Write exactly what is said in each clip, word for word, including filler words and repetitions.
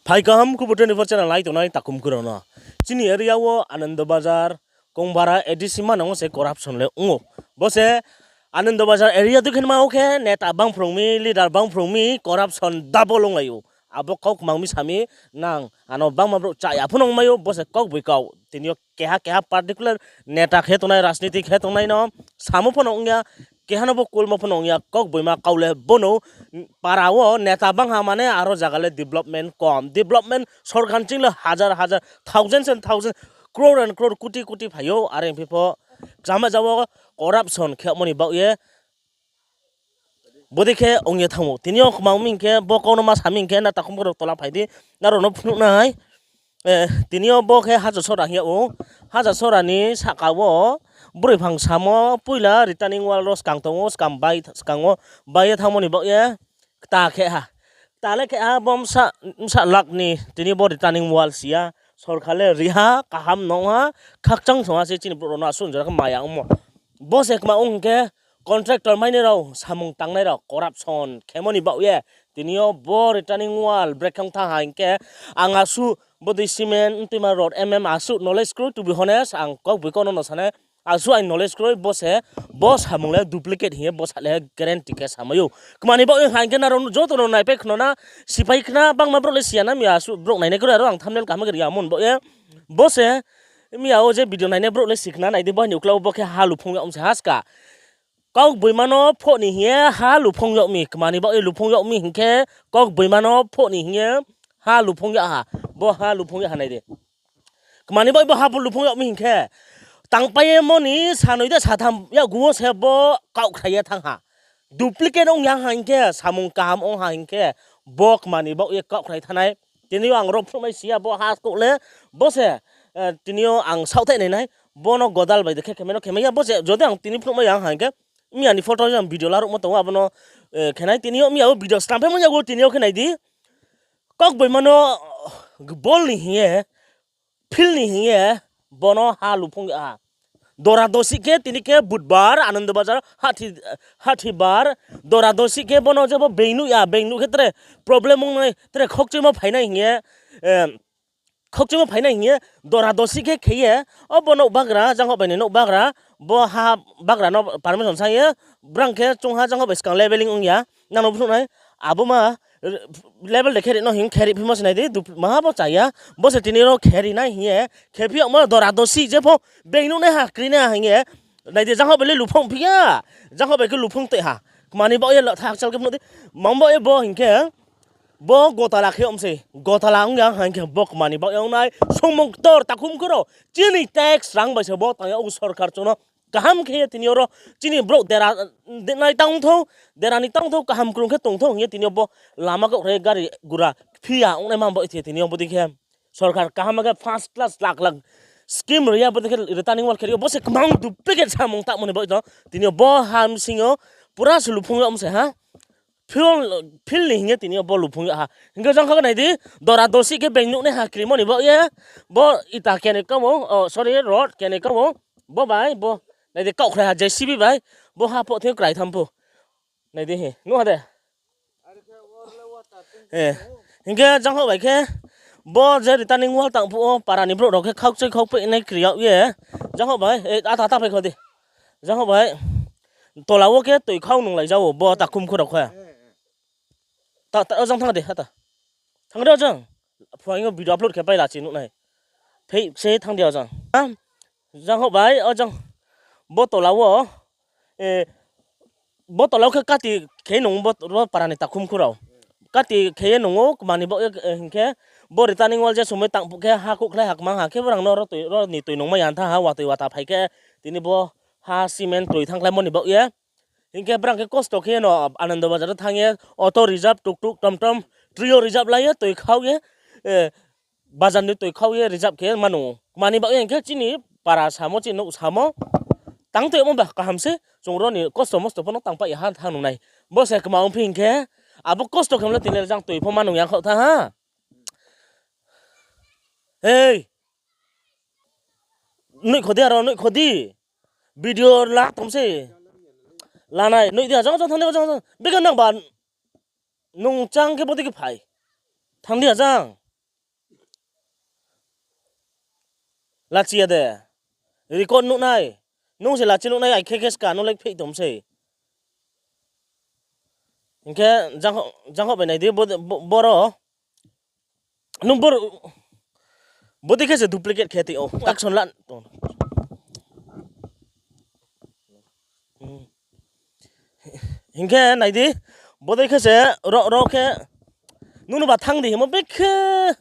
Phai kaham Khubu twenty-four channel nai tongnai takhum khurao no. Chini area wo Anando Bazar, Kongbara, A D C manang wo se corruption le ong ou. Bo se Anando Bazar area dei khe ma wo khe neta bangphrung mi, leader bangphrung mi, corruption double onglai ou. Abo kau kmang mi sa mi nang, ano bangma brouh chaya pho no ongmai ou, bo se kaugboikau. Tini yo keha keha particular neta khe tongnai, rajniti khe tongnai no samo pho no ong ya, keha no bo kulmo pho no ong ya, kaugboima kau le bo no para wo neta bangha mane aro zaga le development kom. Development sorkar ching le hajar hajar, thousands and thousands, crore and crore, koti koti phai ou, are phi pho kchama ja wo corruption khe yagmo ni baoh ye bodei khe ong ye thanng ou. Tini yo kmang mi hing khe, bo kau no ma sa mi hing khe, na takhum khurao tola phai di, nrao no phnuh nai. Tini yo bo khe Hajasora hing yag ou. Hajasora ni sahka wo broi phang samo poila returning wall ro skang tong ou, skang wo bai ye thanngmo ni baoh ye kta khe ha. Kta le khe ha bo bsa lakh ni tini bo returning wall si ya. Sorkar le ri ha, kaham nung ha, khakchang song ha se chini brouh rao no asuh jora khe maya ongmo. Bo se kma ong hing khe contractor mainai rao samung tangnai rao corruption khemo ni baoh ye. Tini yo bo returning wall brekhe ong thanng ha hing khe ang asuh bodei cement, mtuima rod, M M asuh knowledge kroi, to be honest, ang kaugboikau no no sa nai. Asuh aini knowledge kroi, bo se, bo samung le duplicate hing ye bo sa le guarantee khe samai ou. Kma ni baoh ye ha hing khe nrao joto no naipai khna na, sipai khna, bangma brouh le si ya na, mi asuh brouh nainai kroi, aro ang thumbnail kaham khe ri ya mo ni baoh ye. Bo se, mi ya wo je video nainai brouh le si khna nai di, bo ni uklau bo khe ha luphung yag mi se ha ska. Kaugboima no phoh ni hing ye ha luphung yag mi, kma ni baoh ye luphung yag mi hing khe, kaugboima no phoh ni hing ye ha luphung yag ha, bo ha luphung yag ha nai di. Kma ni baoh ye bo ha luphung yag mi hing khe, tangpai ye mo ni sanoi de satham yakgu wo se bo kaohkhrai ye thanng ha. Duplicate ong ya ha hing khe, samung kaham ong ha hing khe, bo kma ni baoh ye kaohkhrai thanng nai. Tini yo ang ro phnuhmai si ya, bo ha kouh le, bo se, tini yo ang saohthaih nai nai, bo no godal bai de khe khemai no khemai ya, bo se jodi ang tini phnuhmai ya ha hing khe, mi ani photo ang video laruhmo tong ou, abo no khe nai. Tini yo mi ya wo video snam phaimo ni yakgu tini yo khe nai di. Kaugboima no bol ni hing ye, field ni hing ye, bo no ha luphung yag ha. Dora dosih khe tini khe Budbar, Anando Bazar, Hathibar, dora dosih khe bo no je bo being nuh ya, being nuh khe tre problem ong nai, tre khokchoimo phai nai hing ye, khokchoimo phai nai hing ye, dora dosih khe khe ye, o bo nouh bagra, Janghoh bai ni nouh bagra, bo ha bagra no permission sa ye, brang khe chung ha Janghoh bai skang leveling ong ya, nang no phnuh nai, abo ma level de khe ri no hing khe ri phimo se nai di, maha bo cha ya, bo se tini ro khe ri nai hing ye, khe phi yagmo dora dosih je pho, being nuh nai ha, kri nai ha hing ye, nai di Janghoh bai le luphung phi ya, Janghoh bai khe luphung toi ha, kma ni baoh ye la tha akchal khe phnuh di, mang baoh ye bo hing khe, bo gotala khe yag mi se, gotala ong ya ha hing khe bo kma ni baoh ye ong nai, songmung ktor takhum khurao, chini tax rang bai se bo tang yag ou sorkar chung no, kaham khe ye tini yo ro, chini brouh dera nai tang thou, dera ni tang thou, kaham krung khe tong thou hing ye tini yo bo lama kaohkhrai gari gura phi ya ong nai ma baoh ye tini yo bodei khe sorkar kaham khe first class lakh lakh scheme ri ya, bodei khe returning wall khe ri yo, bo se kmang duplicate samung tangmo ni baoh ye tini yo bo ha bsing yo pura se luphung yag mi se ha. Field, field ni hing ye tini yo bo luphung yag ha. Hing khe jang kha nai di, dora dosih khe being nuh nai ha krimo ni baoh ye. Bo ita keni kamo, sorry, rod keni kamo. Bo bai, bo, nai di kaohkhrai ha J C B bai. Bo ha phoh thing krai tham pho. Nai di hi, nuh ha de. Hing khe Janghoh bai khe, bo je returning wall tang phuh wo para ni brouh rao khe khaukchoi khaukpeh nai kri yag ye. Janghoh bai, ata ta phai kho di. Janghoh bai, tola wo khe toi khau nunglai ja ou, bo takhum khurao khe. Ojang thanng di, ata. Thanng di ojang. Phuaing yo video upload khe pai lachi nuh nai. Phei se thanng di ojang. Janghoh bai, ojang. Bo tola wo, bo tola wo khe kati khe nung bo para ni takhum khurao. Kati khe ye nung ou, kma ni baoh ye hing khe, bo returning wall je somoi tang phuh khe ha kouhkhlai ha kmang ha khe brang no ro ni toi nungmai ya tha ha, watoi wata phai khe, tini bo ha cement kroi thanngkhlaimo ni baoh ye. Hing khe brang khe kosto khe ye no Anando Bazar wo thanng ye, auto reserve, tuktuk, tomtom, trio reserve lai ye, toi khau ye, bazar ni toi khau ye reserve khe ma nung ou. Kma ni baoh ye hing khe chini para samo, chini nouh samo, tang toi yagmo ba kaham se, chung ro ni kosto mosto pho no tang pai ya ha thanng nung nai. Bo se kma ongphi hing khe, abo kosto khe mle tini le jang toi pho ma nung ya khaoh tha ha. Ei, noihkho di aro, noihkho di. Video la tong se. Lanai, noih di, ajang, ajang, thanng di, ajang, ajang. Bikhe nang ba nung chang khe bodei khe phai. Thanng di, ajang. Lachi ya de. Record nuh nai. Nung se lachi nuh nai, ai khe khe ska, nung le pheih tong sei. Hing khe jangkho, jangkho bai nai di, bo, bo, boro. Nung bor-, bodei khe se duplicate khe tong ou. Takson la tong. Hmm. Hing khe nai di, bodei khe se ro, ro khe, nung no ba thanng di hingmo bekhe.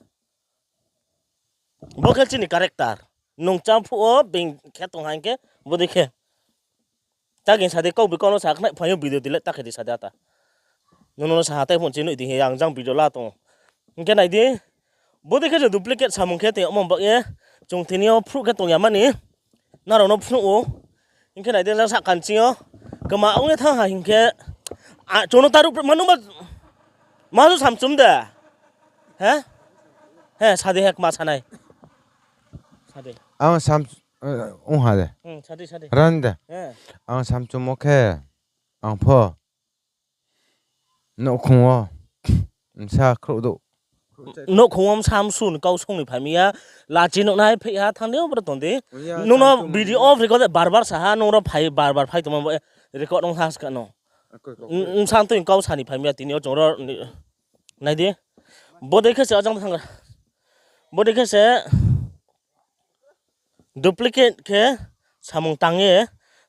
Bo khe chini character. Nung chang phuh wo being khe tong ha hing khe, bodei khe. Ta ging sa di, kau bi kau no sa khnai phai yo video delete ta khe di sa di ata. Nung no sa ha tai phone chi nuh di he, ang jang video la tong ou. Hing khe nai di, bodei khe se duplicate samung khe tong yagmo ba ye, chung tini yo phruh khe tong ya mani, nrao no phnuh ou. Hing khe nai di, jang sahka ni ching yo, kma ong ye thanng ha hing khe, a, chung no ta ruh ma nung ba, ma su samchum de. He? He, sa di he, kma sa nai. Sa di. Ang sam, eh, ong ha de. Hmm, sa di, sa di. Ran de. He. Ang samchum wo khe, ang pho nouhkhong wo bsa khrouh douh. Nouhkhong wo bsa msu ni kau song ni phai mi ya, lachi nuh nai pheih ha, thanng di, o boro tong di. Nung no video off record bar bar sa ha, nung ro phai bar bar phai tongmo bo, record ong tha ska no. Bsa tui kau sa ni phai mi ya, tini yo chung ro ni, nai di. Bodei khe se ajang thanng. Bodei khe se duplicate khe samung tang ye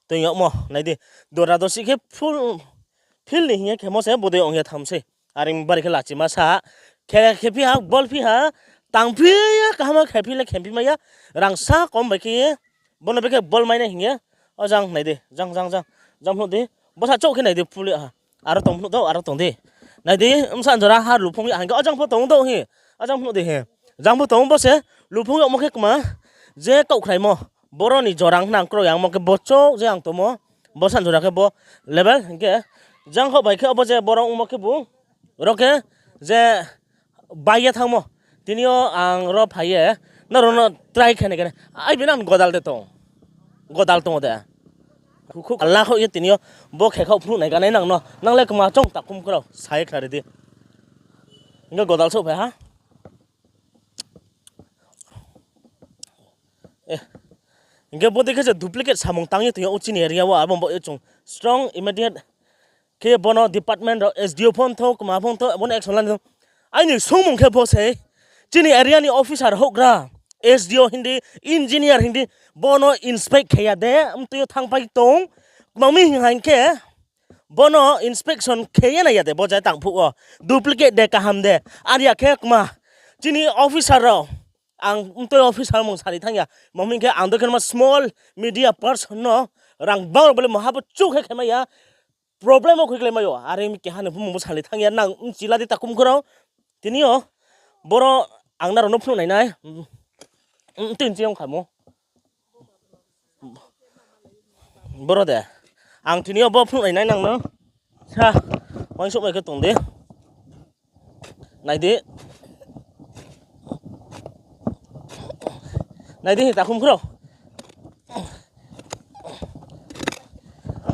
tong yagmo, nai di. Dora dosi khe full field ni hing ye khemo se bodei ong ye tham sei. Are bari khe lachi ma sa. Khe, khe phi ha, ball phi ha, tang phi ya, kaham khe phi le khe phi mai ya. Rang sa kom bai khe ye, bo no bekhe ball mai nai hing ye. O jang nai di, jang, jang, jang. Jang phnuh di. Bo sa chouh khe nai di, phul ya ha. Aro tong phnuh douh, aro tong di. Nai di, bsa jora ha luphung ya hing khe, o jang pho tong douh hi. O jang phnuh di hi. Jang pho tong bo se, luphung yagmo khe kma, je kauhkhraimo. Boro ni jora hna ang kroi yangmo khe bo chouh je ang tongmo. Bo sa jora khe bo level hing khe, jangkho bai khe obo je boro ongmo khe bu, ro khe je bai ye thanngmo. Tini yo ang ro phai ye, nrao no try khe nai khe nai. Ai bini ang godal de tong. Godal tong de. Khukhu lakho ye tini yo bo khe khaoh phnuh nai ganai nang no. Nang le kma chong takhum krao, sa ye khnari di. Hing khe godal souhphai ha. Hing khe bodei khe se duplicate samung tang ye tong yag ou chini area wo, abo bo ye chung strong immediate khe bono department rao S D O phone tho, kma phone tho, bono action lani tho. Aini sungmung khe bo se, chini area ni officer houhgra, S D O hing di, engineer hing di, bono inspect khe ya de, mtui yo thanngpai tong, kma mi hing ha hing khe, bono inspection khe ye nai ya de, bo jai tang phuh wo, duplicate de kaham de, are ya khe kma, chini officer rao, ang mtui officer mung sari thanng ya, ma hing khe ang do khe ma small media person no, rang bang rao bole maha bo chouh khe khe mai ya, problem wo khuikhlai mai ou, are mi keha ni phumung bo sali thanng ya, nang mchila di takhum khorao. Tini yo, boro ang nrao no phnuh nai nai, tini chi ong khamo. Boro de. Ang tini yo bo phnuh nai nai nang no. Sa, uaingsouh mai khe tong di. Nai di. Nai di, takhum khorao.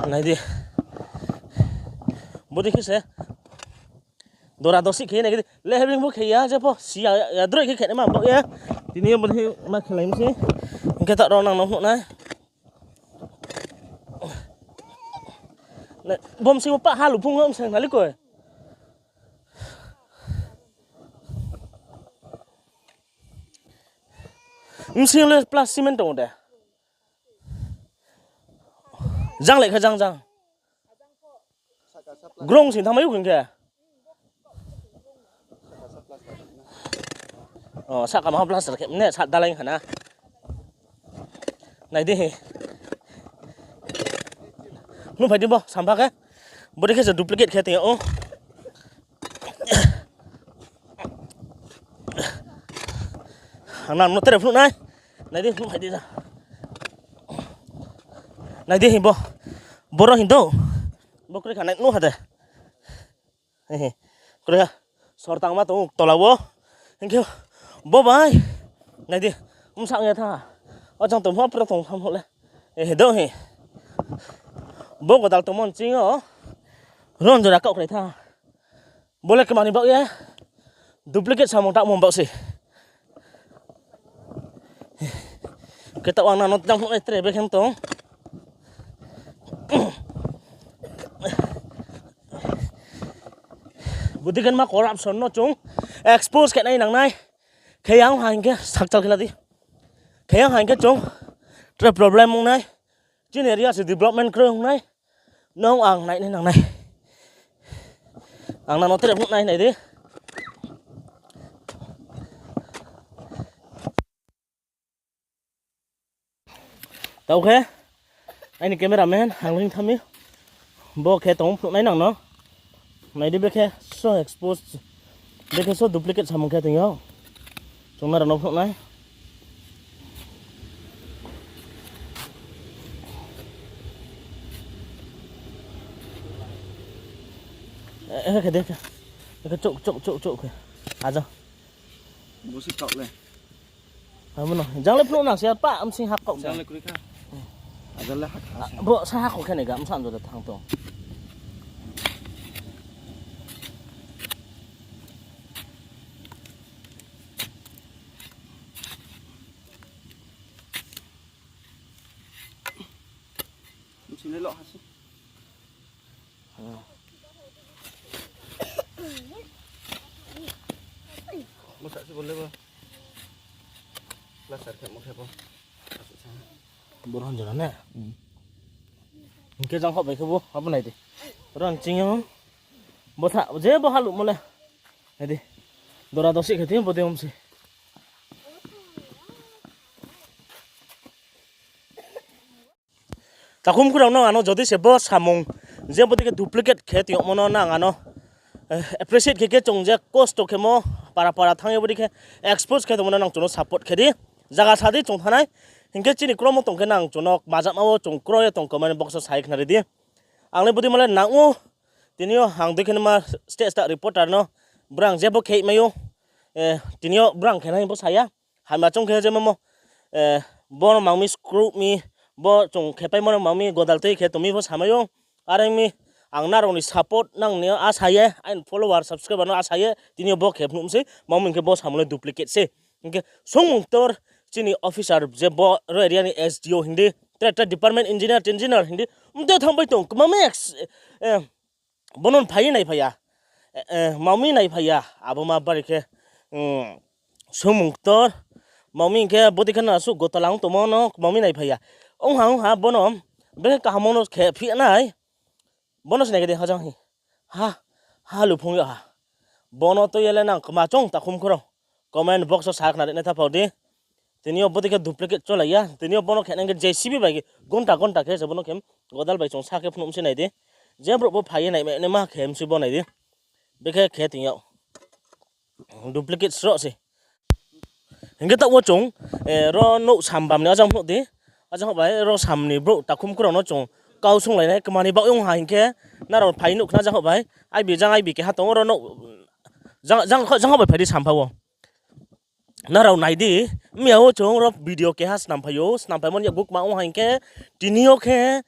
Nai di. Bodei khe se. Dora dosi khe nai khe di. Lehebring bo khe ya, je pho. Si ya, ya droi khe khe ma bo ya. Tini yo bodei ma khe lai mi se. Hing khe ta rao nang no phnuh nai. Bom sing wo pah ha luphung wo bseng nali koi. Bsing le plus cement tong de. Jang le khe jang jang. Grong sing thanngmai ou hing khe. O, sahka ma plaster khe ne, sah dalai kha na. Nai di. Nuhphai di bo, sampha khe. Bodei khe se duplicate khe tong yag ou. Ang nang no tere phnuh nai. Nai di, phnuh phai di ja. Nai di hing bo. Boro hing do. Bo kroi kha nai nuh ha de. Kroi ha. Sor tangma tong ou tola wo. Hing khe bo bai. Nai di. Bsa ong ya tha. O jang tong pho pro tong tham pho le. He do hi. Bo godal tongmo ni ching yo. Ron jora kaoh khlai tha. Bo le kmani baoh ye. Duplicate samung tangmo baoh se. Taoh ang nang no jang phnuh nai tre bekhe tong. Bodei khe ma corruption no chung expose khe nai nang nai. Khe yang ha hing khe sakchal khe la di. Khe yang ha hing khe chung tre problem ong nai. Chini area se development kroi ong nai. Nung ang nai nai nang nai. Ang nang no tre phnuh nai nai di. Taoh khe, aini cameraman, ang lung thanng mi. Bo khe tong phnuh nai nang no. Nai di bekhe so expose, bekhe so duplicate samung khe tong yo. Chung nrao no phnuh nai. Eh, eh, khe de khe. Khe chouh, chouh, chouh, chouh khe. Aja. Bo se kaoh le. Abo no. Jang le phnuh nang se pa, msing ha kaoh. Jang le kroi kha. Aja le ha kha se. Bo sa ha kaoh khe nai ga, msa anjo de thanng tong. Msing le lo ha se. Mo sa se bo le bo. Plaster khe mo khe bo. Bo ron jora ne. Hing khe jang hok bai khe bo, abo nai di. Ron ching yo. Bo tha, je bo haluhmo le. Nai di. Dora dosi khe tini bo de om se. Takhum khurao no ano jodi se bo samung, je bodei khe duplicate khe tongmo no nang ano, eh, appreciate khe khe chung je kosto khemo para para thanng ye bodei khe expose khe tongmo no nang chung no support khe di. Zaga sa di chung thanng nai. Hing khe chini kromo tong khe nang chung no majama wo chung kro ye tong comment box wo sa ye khnari di. Ang le bodei mo le nang ou, tini yo ang dei khe ma state state reporter no, brang je bo khe mai ou, eh, tini yo brang khe nai bo sa ya. Hamya chung khe je mamo, eh, bo no mang mi screw mi, bo chung khepaimo no mang mi godal tui khe tong mi pho samai ou. Are ong mi, ang nrao ni support nang ni asa ye, aini follower, subscriber no asa ye, tini yo bo khe phnuh mi sei, mang mi hing khe bo samung le duplicate se. Hing khe sungmung ktor chini officer je bo ro area ni S D O hing di, tre tre department engineer, engineer hing di, mtei thanng bai tong, kma mi ex-, eh, bo no phai ye naiphai ya, eh, eh, mang mi naiphai ya, abo ma bari khe, um, sungmung ktor, mang mi hing khe bodei khe no asuh gotalang tongmo no mang mi naiphai ya. Ong ha, ong ha, bo no, bekhe kaham no khe phi nai, bo no se nai khe di ha jang hi, ha, ha luphung yag ha, bo no tui ye le nang kma chung takhum khurao, comment box wo sa khnari nai tha phao di. Tini yo bodei khe duplicate cholai ya. Tini yo bo no khe nang khe J C B bai gonta gonta khe se bo no khe godal bai chung sa khe phnuh mi sei nai di. Je brouh bo phai ye nai ma khe mi sei bo nai di. Bekhe khe tong yag. Duplicate sroh se. Hing khe taoh wo chung, eh, ro nouh sam bam ni ajang phnuh di. Ajang bai ro sam ni brouh takhum khurao no chung kau sunglai nai kma ni baoh ong ha hing khe nrao phai nuh khna jang bai. Aibi jang aibi keha tong ro nouh jang, jang, jang bai phai di sampha wo. Nrao nai di, miya wo chung ro video keha snam phai ou, snam phaimo ni yakgu kma ong ha hing khe, tini yo khe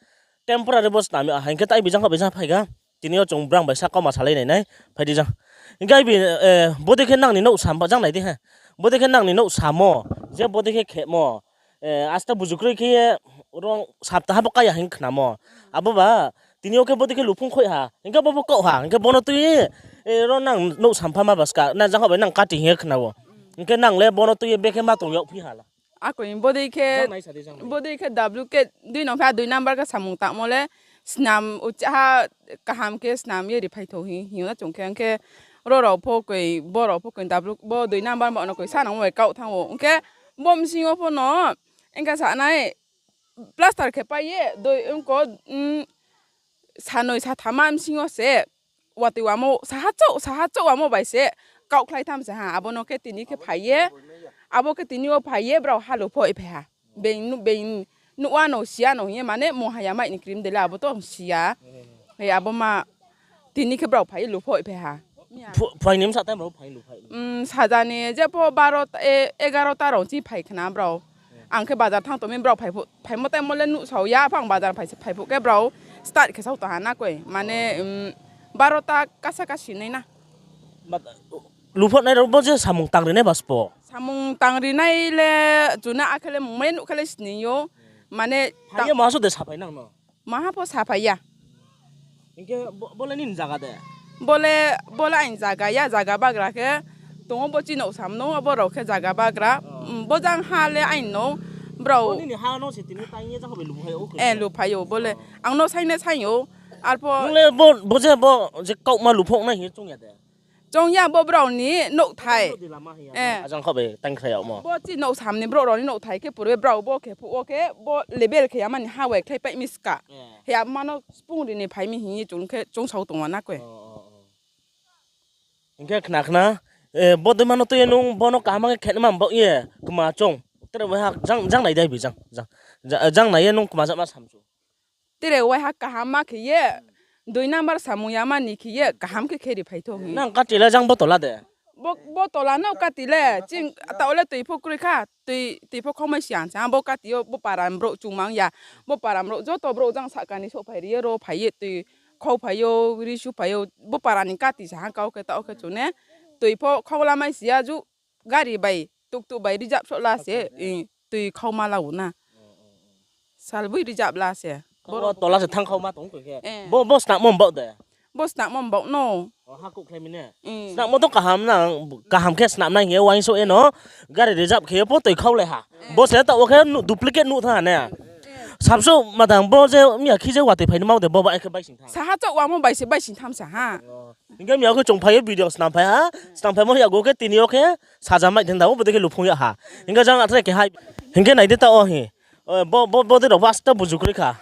temporary bo snam ya ha hing khe tai bijang kha bijang phai ga. Tini yo chung brang bai sa kauma salai nai nai, phai di jang. Hing khe aibi, eh, bodei khe nang ni nouh sam ba jang nai di ha. Bodei khe nang ni nouh samo, je bodei khe khemo, eh, asta buju kroi khe ye rong saptaha bo kaya hing khnamo. Abo ba, tini yo khe bodei khe luphung khoi ha, hing khe bo bo kaoh ha, hing khe bo no tui, eh, ro nang nouh sampha ma baska, nang jang kha bai nang kati hing ye khna wo. Hing khe nang le bo no tui ye bekhe ma tong yagphi ha la. Akoi, bodei khe, bodei khe duplicate dui no khe dui number khe samung tangmo le, snam uchiha kaham khe snam ye ri phai thou hing, hing yo na chung khe, hing khe ro rao pho koi, bo rao pho koi dupli-, bo dui number bo no koi sa nang bai kaoh thanng ou. Hing khe bo bsing yo pho no, hing khe sa nai, plaster khe pai ye, doi ongko, mm, sanoi satham bsing yo se, watoi wamo, saha chouh, saha chouh wamo bai se, kaohkhlai tham se ha, abo no khe tini khe phai ye, abo khe tini yo phai ye, brao halu pho iphai ha. Being nu-, being nuh wa no, si ya no hing ye, mane mungha ya mai ni cream de le abo to si ya. He abo ma, tini khe brao phai ye lu pho iphai ha. Phu-, phai ni msa time rao phai lu phai. Mm, sajani je pho baro ta, e, egarota rao chi phai khna brao. Ang khe bazar thanng tong mi brao phai phuh, phaimo time mo le nuhsao ya, pho ang bazar phai, phai phuh khe brao start khe sao tong ha na koi. Mane, mm, barota kasa kasi nai na. Luphohnai rao bo je samung tang ri nai ba spo? Samung tangrinai le, chuna akhe le mungmai nuh khe le sning yo. Mane, phai ye maha so de saphai nang no? Maha pho saphai ya. Hing khe bo, bo le nini zaga de? Bo le, bo le aini zaga ya, zaga bagra khe. Tong ou bo chini nouh sam no, abo rao khe zaga bagra. Oh. Mm, bo jang ha le aini no, brao. Bo nini ha no se tini tang ye jang khe bai luphai ou khe? Eh, luphai ou, bo le. Oh. Ang no saina sai ou, arpho. Nung le bo, bo je bo, je kaukma luphouh nai hing ye choung ya de? Choung ya bo brao ni nouhthai. Brao de lama hing ya. Eh. Ajang khaoh bai tang khlai yagmo. Bo chini nouh sam ni brouh rao ni nouhthai khe purbe brao bo khe phuh wo khe bo level khe yama ni ha wai khlai pai mi ska. Eh. He abo ma no spung ri ni phai mi hing ye chung khe chung sao tong wa na koi. Oh, oh, oh. Hing khe khna khna, eh, bo dei ma no tui ye nung bo no kaham khe khe ma baoh ye kma choung. Tere waiha jang, jang nai dei bi jang, jang, jang, jang nai ye nung kma jama samchu. Tere waiha kaham ma khe ye, dui number samung yama ni khe ye, kaham khe khe ri phai thou hing. Nang kati le jang bo tola de? Bo, bo tola no kati le, ching, taoh le tui pho kroi kha, tui, tui pho khaumai si ang sa, bo kati yo, bo para ni brouh chungmang ya, bo para ni brouh, joto brouh jang sahka ni souhphai ri ye, ro phai ye, tui khau phai ou, ri su phai ou, bo para ni kati sa ha kau khe, taoh khe chung ne, tui pho khau lamai si ya, ju, gari bai, tuktuk bai reserve soh la se, eh, tui khauma la ou na. Salboi reserve la se. Bo tola se thanng khauma tong khe. Eh. Bo, bo snapmo mbaoh de? Bo snapmo mbaoh no. O, ha kouh khlai mi ne? Eh. Snapmo to kaham na, kaham khe snapnai hing ye uaingsouh ye no, gari reserve khe ye pho tui khau lai ha. Eh. Bo se taoh wo khe nu-, duplicate nuh thanng ha ne? Eh. Sabsuh madang bo je miya khi je watoi phai ni mau de, bo ba khe baising thanng? Saha chouh wamo bai se baising tham sa ha. Hing khe miya khe chung phai ye video snam phai ha, snam phaimo yakgu khe tini yo khe saja mai thenda, bo dei khe luphung yag ha. Hing khe jang athre khe hai, hing khe nai di taoh wo hi. O, bo, bo, bo dei rao basta buju kroi kha.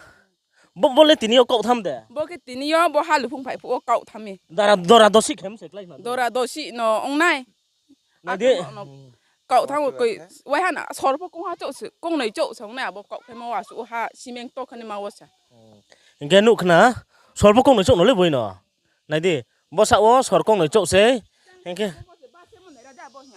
Bo, bo le tini yo kaoh tham de? Bo khe tini yo bo ha luphung phai phuh wo kaoh tham mi. Dora, dora dosi khe mse klái khna. Dora dosi no ong nai. Nai di. Akhe bo no kaoh tham koi, waiha na sor pho kong ha chouh se, kongnoi chouh se ong nai abo kaoh khe ma wa suh ha cement to khe ni ma wo sa. Hing khe nuh khna, sor pho kongnoi chouh no le boi no. Nai di, bsa wo sor kongnoi chouh sei. Hing khe.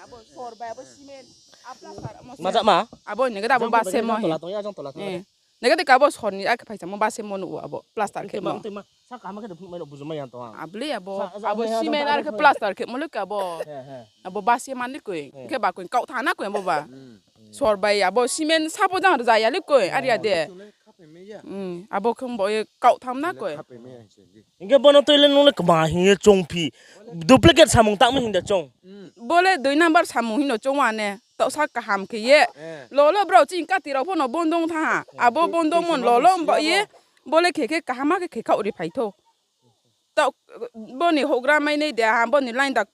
Abo sor bai abo cement, a plaster amo se. Majak ma? Abo ni khe abo ba se mo. Jang tola tong ya, jang tola tong ya, jang tola tong ya. Eh. Nai khe de ka abo sor ni akhe phaisa mo ba se mo nuh abo plaster khe mo. Tei ma, tei ma, sa kaham khe de phnuh mai no buju mai ya tong ang. Abo le abo, sa, sa, abo he, cement jang tola are khe tong ya. Plaster khe mo le ka abo. He, he. Abo ba se man ni koi. He. Khe ba koi kaoh thanng na koi abo ba. Hmm. Sor bai abo cement sa pho jang rza ya le koi, oh, are ya de. Hmm, abo khe bo ye kaoh tham na koi. Hing khe bo no tui le nung le kma hing ye choung phi. Duplicate samung tang mi hing de choung. Bo le dui number samung hing no choung wa ne. Taoh sa kaham khe ye. Eh. Lo lo brao chini kati rao pho no bondong thanng ha. Eh, abo bondong mon lo lo mba ye. Bo le khe khe kaham khe khe khaoh ri phai thou. Taoh, bo ni houhgra mai nai de ha, bo ni line da,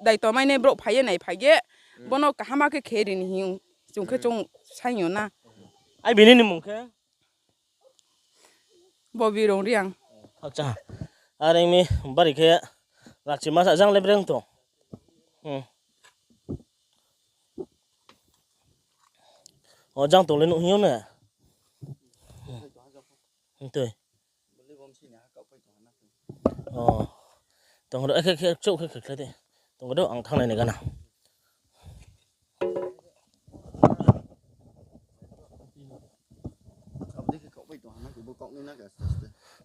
daito mai nai brouh phai ye nai phai ye. Hmm. Bo no kaham khe khe ri ni hing. Chung khe, hmm, chung saing yo na. Ai bini ni mung khe? Bo Birong Reang. Acha. Are mi bari khe rachi masa jang le breng tong. Hmm. O jang tong le nuh hing yo ne. Hmm. Tui. O. Tong ro, khe, khe, chouh khe, khe, khe de. Tong ro, ang thanng nai ni gana.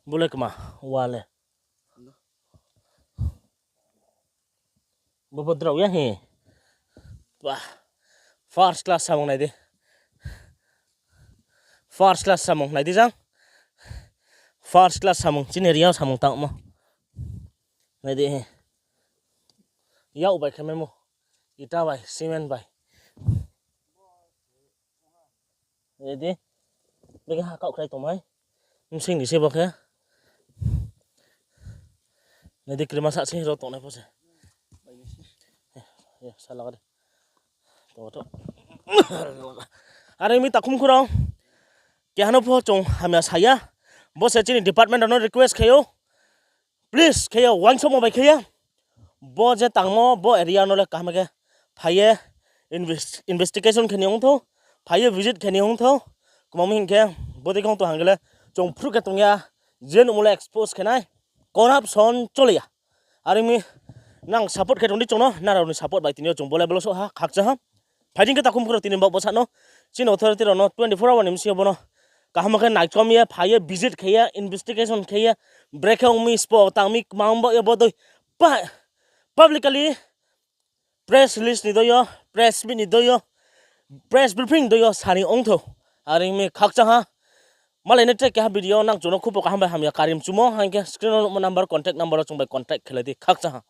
Bo le kma, wa le. Bo bo drao ya hi. Bah. First class samung nai di. First class samung nai di jang. First class samung, chini Reang samung tangmo. Nai di hi. Yak bai khe maimo. Ita bai, cement bai. Nai di. Bini ha kaoh khlai tongmai. Bsing ni se bo khe. Nai di krima sa se ro tongnai pho se. Ya, sa laga de. Tong tho. Are mi takhum khurao. Keha no pho chung hamya saya. Bo se chini department rao no request khe ou. Please, khe ye uaingsouhmo bai khe ye. Bo je tangmo, bo area no le kaham khe phai ye invest-, investigation khe ni ong thou, phai ye visit khe ni ong thou. Kma mi hing khe, bo dei khong tong hang khe le, chung phruh khe tong ya, je nuhmo le expose khe nai, corruption chole ya. Are mi nang support khe tong di chung no, nrao ni support bai tini yo chung bo level wo souh ha, khakchang ha. Phai di khe takhum khurao tini bo bsa no, chini authority rao no twenty four hour ni bsing yo bo no kaham khe naichom ye, phai ye, visit khe ye, investigation khe ye, brekhe ong mi, spo tang mi, kma ong bo ye bo dei pa-, publicly press release ni doi yo, press meet ni doi yo, press briefing ni doi yo sani ongthou. Are ong mi khakchang ha. Malai nai tre keha video nang chung no khupo kaham bai hamya kari mchumo, hing khe screen wo nuhmo number, contact number wo chung bai contact khelai di, khakchang ha.